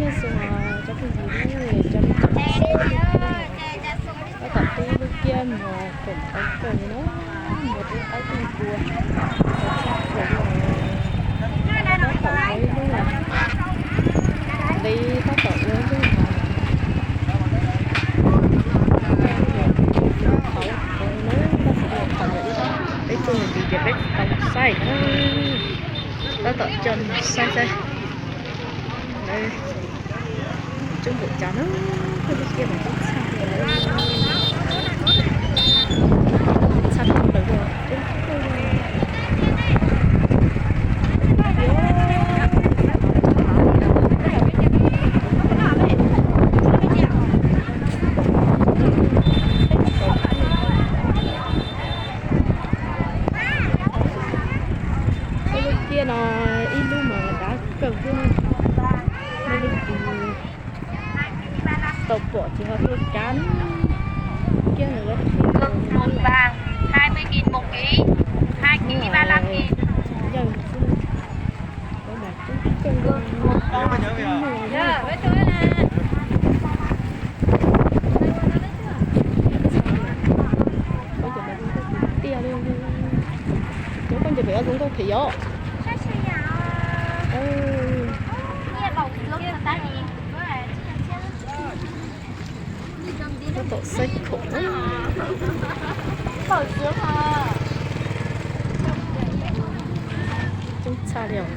Nyob zoo cov phooj ywg, cov phooj ywg, tab tom pib lub kiab mus koom tau kawg li na, mus rau qaib rau npua, tab tom ua ib lub, ntev tab tom ua ib lub, peb tug niam txiv ces peb tsis tau mus saib na, tab tom coj mus saib saib. Coob npaum cas na, koj lub kiab mas coob tshaj, tshaj plaws li, coob kawg li. Lub kiab no ib lub mas dav kawg thiab, nej leej twg tau pom ces ho tuaj kav na. Kiab no, yawg xwb, mas coob kawg. Tiag li, cov koj nce pem ua zoo nkauj thiab yom. Tab tom saib khoom, coob tshaj li os.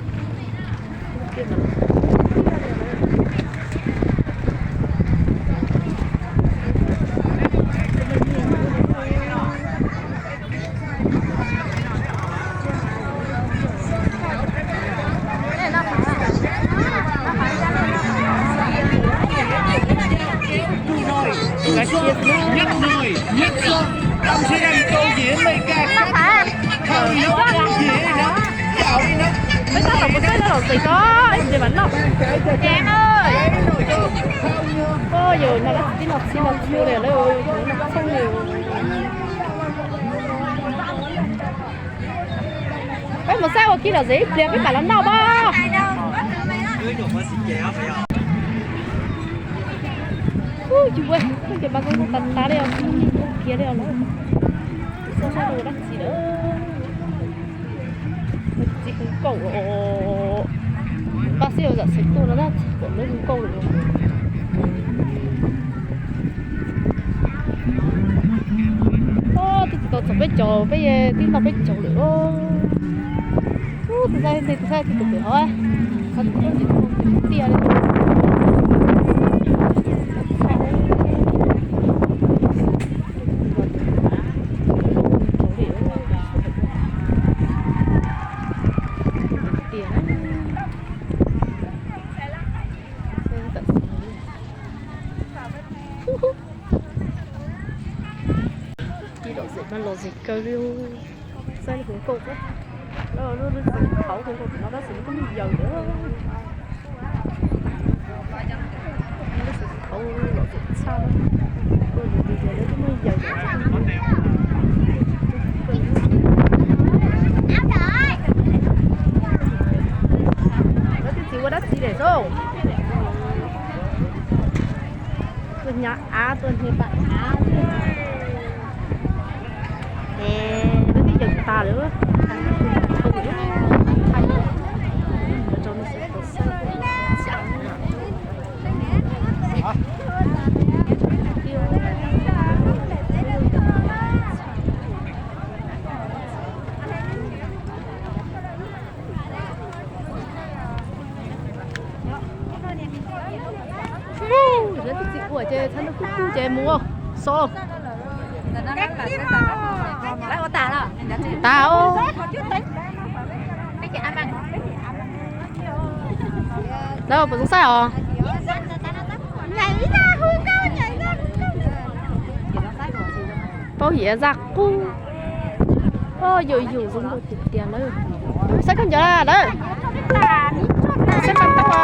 Nhấp nồi, nhấp xôm, tâm thế đang tô dĩa mê ca khắp. Khâu nhóc dĩa nắp, chảo nắp. Oj, yog no tib no txhij no txhua li lawm, no txhooj li. Peb mus saib ua kiag lom zem ib pliag peb mam los noj pob. Ub, tsis ua, ces mas zoo nkauj tas tas li os, zoo nkauj kiag li os lawm. Tsis txhob saib rau dab tsi lawm. Txiv hu nkauj os, npaj xib zam xev tuaj no na, txiv pom lawv hu nkauj lawm. Twb tsis tau txog peb caug, peb twb noj peb caug lawm. Ub, tus saib ntej, tus saib tus pem hov, qhov tus koj ntsis tiag li. Tiag. Ib lom zem mas lom zem kawg li. Saib hu nkauj xwb. Lub, lub, lub txiv qhauv hu nkauj tim no tab sis nws kuj muaj yaws lawm. Lub txiv qhauv lom zem tshaj. Hu tus tis ces lawv kuj muaj yaws lawm. Lawv twb tsis ua dab tsi lawm xwb. Tuaj hnyav av, tuaj hnyav pam av. Es lawv twb yaws tas lawm. Lawv twb tsis ua ces txhaj ntuj kub kub ces mus xauj. Tas os. Lawv puas zoo saib os? Paub hiav zaj qub. Yus yus zoo nkauj tiag tiag lawm. Saib koj nco lawm. Saib tau tau a.